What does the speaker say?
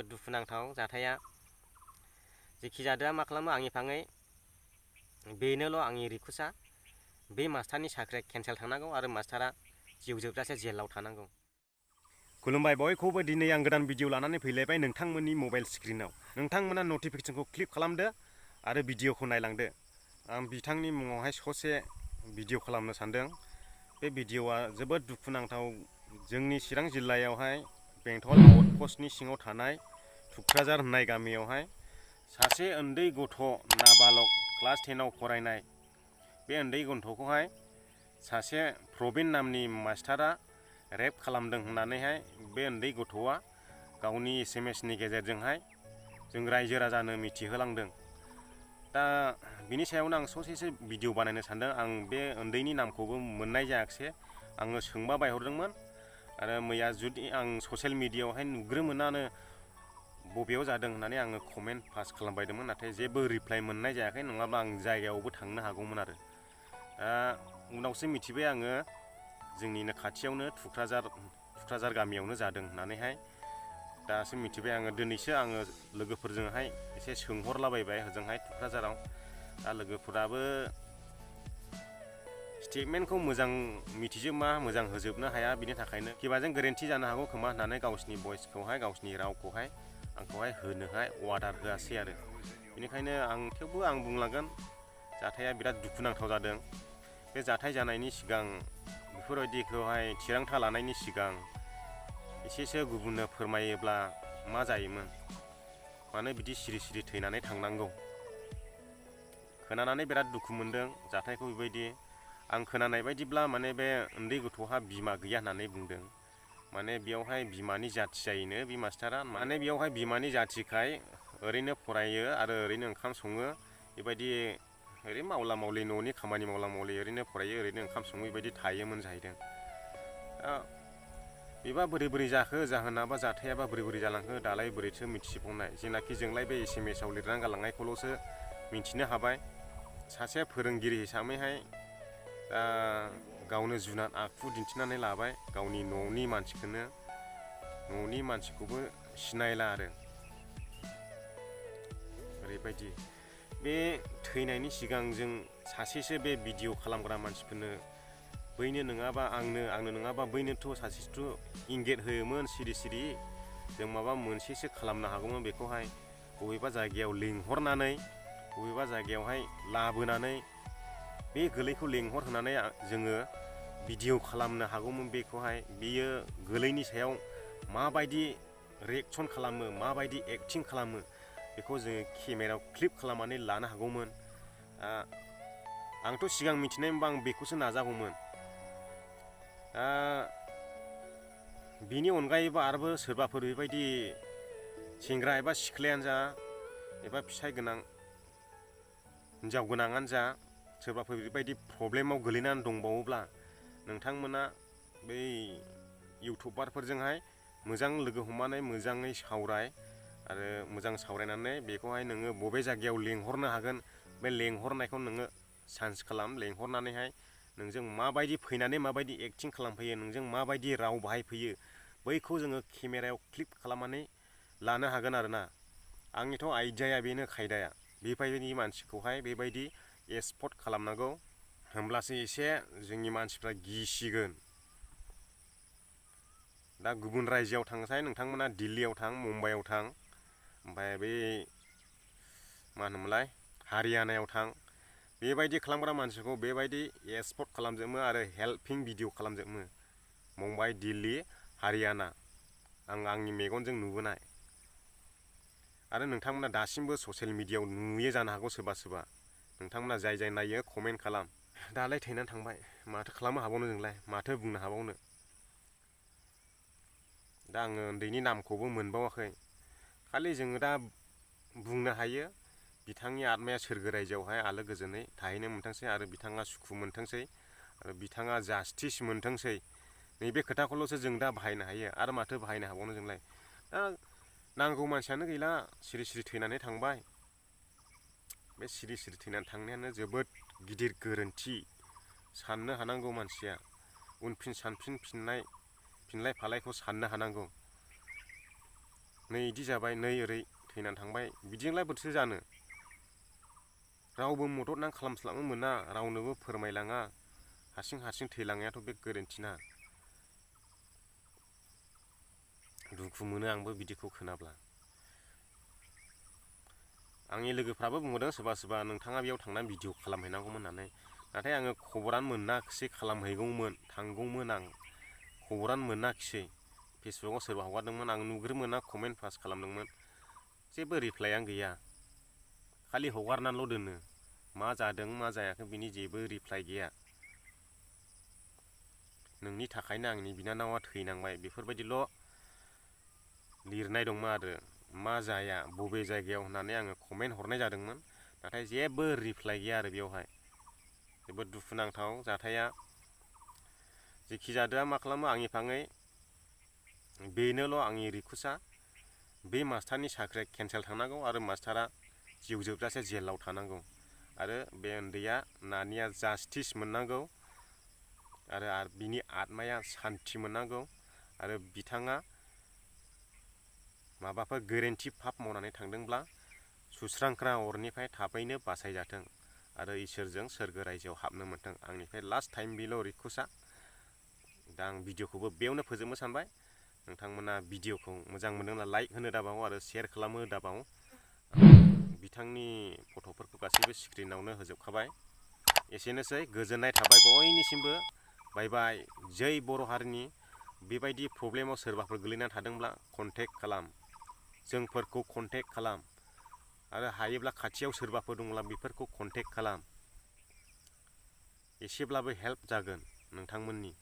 जोबोद दुखुनांथाव जाथाया। जेखि जादोआ मा खालामो आंनि फाङै बेनोल' आंनि रिकुवेस्टआ बे मास्टारनि साख्रिया केन्सेल थांनांगौ आरो मास्टारा जिउ जोबजासे जेलाव थानांगौ। खुलुमबाय बयखौबो, दिनै आं गोदान भिडिअ लानानै फैलायबाय नोंथांमोननि मबाइल स्क्रिनाव। नोंथांमोना नटिफिकेसनखौ क्लिक खालामदो आरो भिडिअखौ नायलांदो। आं बिथांनि मुङावहाय ससे भिडिअ खालामनो सानदों। बे भिडिअआ जोबोद दुखुनांथाव। जोंनि चिरां जिल्लायावहाय बेंटल आउटपस्टनि सिङाव थानाय थुक्राझार होननाय गामियावहाय सासे उन्दै गथ' नाबालक क्लास 10आव फरायनाय बे उन्दै गथ'खौहाय सासे प्रबिन नामनि मास्टारा रेप खालामदों होननानैहाय बे उन्दै गथ'आ गावनि SMS-नि गेजेरजोंहाय जों रायजो राजानो मिथिहोलांदों। दा बिनि सायावनो आं ससेसो भिडिअ बानायनो सानदों। आं बे उन्दैनि नामखौबो मोननाय जायाखिसै। आङो सोंबा बायहरदोंमोन आरो मैया जुदि आं ससियेल मिडियायावहाय नुग्रोमोनानो बबेयाव जादों होननानै आङो कमेन्ट पास खालामबायदोंमोन, नाथाय जेबो रिप्लाइ मोननाय जायाखै। नङाब्ला आं जायगायावबो थांनो हागौमोन आरो। उनावसो मिथिबाय आङो जोंनिनो खाथियावनो थुक्राझार गामियावनो जादों होननानैहाय। दासो मिथिबाय आङो। दिनैसो आङो लोगोफोरजोंहाय एसे सोंहरलाबायबाय हजोंहाय थुक्राझाराव। दा लोगोफोराबो स्टेटमेन्टखौ मोजां मिथिजोबा, मोजां होजोबनो हाया। बिनि थाखायनो किबाजों गोरोन्थि जानो हागौ खोमा होननानै गावसिनि भइसखौहाय, गावसिनि रावखौहाय आंखौहाय होनोहाय अर्डार होआसै आरो। बेनिखायनो थेवबो आं बुंलांगोन, जाथाया बिराद दुखुनांथाव जादों। बे जाथाय जानायनि सिगां बेफोरबायदिखौहाय थिरांथा लानायनि सिगां एसेसो गुबुननो फोरमायोब्ला मा जायोमोन? मानो बिदि सिरि सिरि थैनानै थांनांगौ? खोनानानै बिराद दुखु मोनदों जाथायखौ। बेबायदि आं खोनानाय बायदिब्ला माने बे उन्दै गथ'हा बिमा गैया होननानै बुंदों। माने बेयावहाय बिमानि जाथि जायोनो बे मास्टारा। माने बेयावहाय बिमानि जाथिखाय ओरैनो फरायो आरो ओरैनो ओंखाम सङो। बेबायदि ओरैनो मावला मावलि, न'नि खामानि मावला मावलि, ओरैनो फरायो, ओरैनो ओंखाम सङो, बेबायदि थायोमोन जाहैदों। बेबा बोरै जाखो, जाहोनाबा जाथायाबा बोरै जालांखो दालाय बोरैथो मिथिबावनाय। जेनाखि जोंलाय बे SMS-आव लिरनानै गालांनायखौल'सो मिथिनो हाबाय। सासे फोरोंगिरि हिसाबैहाय गावनो जुनाद आखु दिन्थिनानै लाबाय। गावनि न'नि मानसिखौबो सिनायला आरो। ओरैबायदि बे थैनायनि सिगां जों सासेसो बे भिडिअ खालामग्रा मानसिफोरनो, बैनो नङाबा आंनो नङाबा बैनोथ' सासेसोथ' इंगित होयोमोन सिरि सिरि। जों माबा मोनसेसो खालामनो हागौमोन। बेखौहाय बबेबा जायगायाव लिंहरनानै, बबेबा जायगायावहाय लाबोनानै बे गोलैखौ लिंहरहोनानै जोङो भिडिअ खालामनो हागौमोन। बेखौहाय बियो गोलैनि सायाव माबायदि रिएक्सन खालामो, माबायदि एक्टिं खालामो, बेखौ जोङो केमेरायाव क्लिप खालामनानै लानो हागौमोन। आंथ' सिगां मिथिनायमोनबा आं बेखौसो नाजागौमोन। बिनि अनगायैबो आरोबो सोरबाफोर बेबायदि सेंग्रा एबा सिख्लायानो जा एबा फिसाइ गोनां, हिनजाव गोनाङानो जा, सोरबाफोर बेबायदि प्रब्लेमाव गोलैनानै दंबावोब्ला नोंथांमोना बै इउटुबारफोरजोंहाय मोजां लोगो हमनानै मोजाङै सावराय आरो मोजां सावरायनानै बेखौहाय नोङो बबे जायगायाव लेंहरनो हागोन, बे लेंहरनायखौ नोङो चान्स खालाम। लेंहरनानैहाय नोंजों माबायदि फैनानै माबायदि एक्टिं खालामफैयो, नोंजों माबायदि राव बाहायफैयो, बैखौ जोङो केमेरायाव क्लिप खालामनानै लानो हागोन आरोना। आंनिथ' आइडियाया बेनो, खायदाया बेबायदि मानसिखौहाय बेबायदि एक्सपर्ट खालामनांगौ। होमब्लासो एसे जोंनि मानसिफ्रा गिसिगोन। दा गुबुन रायजोआव थांसाय नोंथांमोना, दिल्लीयाव थां, मुम्बाइआव थां, ओमफ्राय बै मा होनोमोनलाय हारियानायाव थां, बेबायदि खालामग्रा मानसिखौ बेबायदि एक्सपर्ट खालामजोबो आरो हेल्पिं भिडिअ खालामजोबो। मुम्बाइ, दिल्ली, हारियाना, आंनि मेगनजों नुबोनाय। आरो नोंथांमोना दासिमबो ससियेल मिडियायाव नुयो जानो हागौ सोरबा। नोंथांमोना जाय नायो कमेन्ट खालाम। दालाय थैनानै थांबाय, माथो खालामनो हाबावनो जोंलाय, माथो बुंनो हाबावनो। दा आङो उन्दैनि नामखौबो मोनबावाखै। खालि जोङो दा बुंनो हायो बिथांनि आत्माया सोरगो रायजोआवहाय आलो गोजोनै थाहैनो मोनथोंसै आरो बिथाङा सुखु मोनथोंसै आरो बिथाङा जास्टिस मोनथोंसै। नैबे खोथाखौल'सो जों दा बाहायनो हायो। आरो माथो बाहायनो हाबावनो जोंलाय। दा नांगौ मानसियानो गैला, सिरि सिरि थैनानै थांबाय। बे सिरि सिरि थैनानै थांनायानो जोबोद गिदिर गोरोन्थि। साननो हानांगौ मानसिया, उनफिन सानफिननाय फिनलाय फालायखौ साननो हानांगौ। नै इदि जाबाय, नै ओरै थैनानै थांबाय, बिदिजोंलाय बोरैथो जानो? रावबो मदद खालामस्लाबनो मोना, रावनोबो फोरमायलाङा, हारसिं थैलांनायाथ' बे गोरोन्थिना। दुखु मोनो आंबो बिदिखौ खोनाब्ला। आंनि लोगोफ्राबो बुंदों सोरबा नोंथाङा बेयाव थांनानै भिडिअ खालामहैनांगौमोन होननानै, नाथाय आङो खबरानो मोनाखिसै, खालामहैगौमोन, थांगौमोन आं, खबरानो मोनाखिसै। फेसबुकाव सोरबा हगारदोंमोन, आं नुग्रो मोना कमेन्ट पास खालामदोंमोन, जेबो रिप्लाइआनो गैया, खालि हगारनानैल' दोनो। मा जादों मा जायाखै बिनि जेबो रिप्लाइ गैया। नोंनि थाखायनो आंनि बिनानावा थैनांबाय, बेफोरबायदिल' लिरनाय दंमोन आरो। मा जाया बबे जायगायाव होननानै आङो कमेन्ट हरनाय जादोंमोन, नाथाय जेबो रिप्लाइ गैया आरो बेवहाय। जोबोद दुखुनांथाव जाथाया। जेखि जादोआ मा खालामो आंनि फाङै बेनोल' आंनि रिकुवेस्टआ, बे मास्टारनि साख्रिया केन्सेल थांनांगौ आरो मास्टारा जिउ जोबजासे जेलाव थानांगौ आरो बे उन्दैया नानिया जास्टिस मोननांगौ आरो बिनि आत्माया सान्थि मोननांगौ आरो बिथाङा माबाफोर गोरोन्थि पाप मावनानै थांदोंब्ला सुस्रांग्रा अरनिफ्राय थाबैनो बासायजाथों आरो इसोरजों सोरगो रायजोआव हाबनो मोन्थों। आंनिफ्राय लास्ट टाइम बेल' रिकुवेस्टआ। दा आं भिडिअखौबो बेयावनो फोजोबनो सानबाय। नोंथांमोना भिडिअखौ मोजां मोनदोंब्ला लाइक होनो दाबाव आरो शेयार खालामनो दाबाव। बिथांनि फट'फोरखौ गासैबो स्क्रिनावनो होजोबखाबाय। एसेनोसै, गोजोननाय थाबाय बयनिसिमबो। बाय बाय। जै बर' हारिनि। बेबायदि प्रब्लेमाव सोरबाफोर गोलैनानै थादोंब्ला कन्टेक्ट खालाम, जोंफोरखौ कन्टेक्ट खालाम आरो हायोब्ला खाथियाव सोरबाफोर दंब्ला बेफोरखौ कन्टेक्ट खालाम। एसेब्लाबो हेल्प जागोन नोंथांमोननि।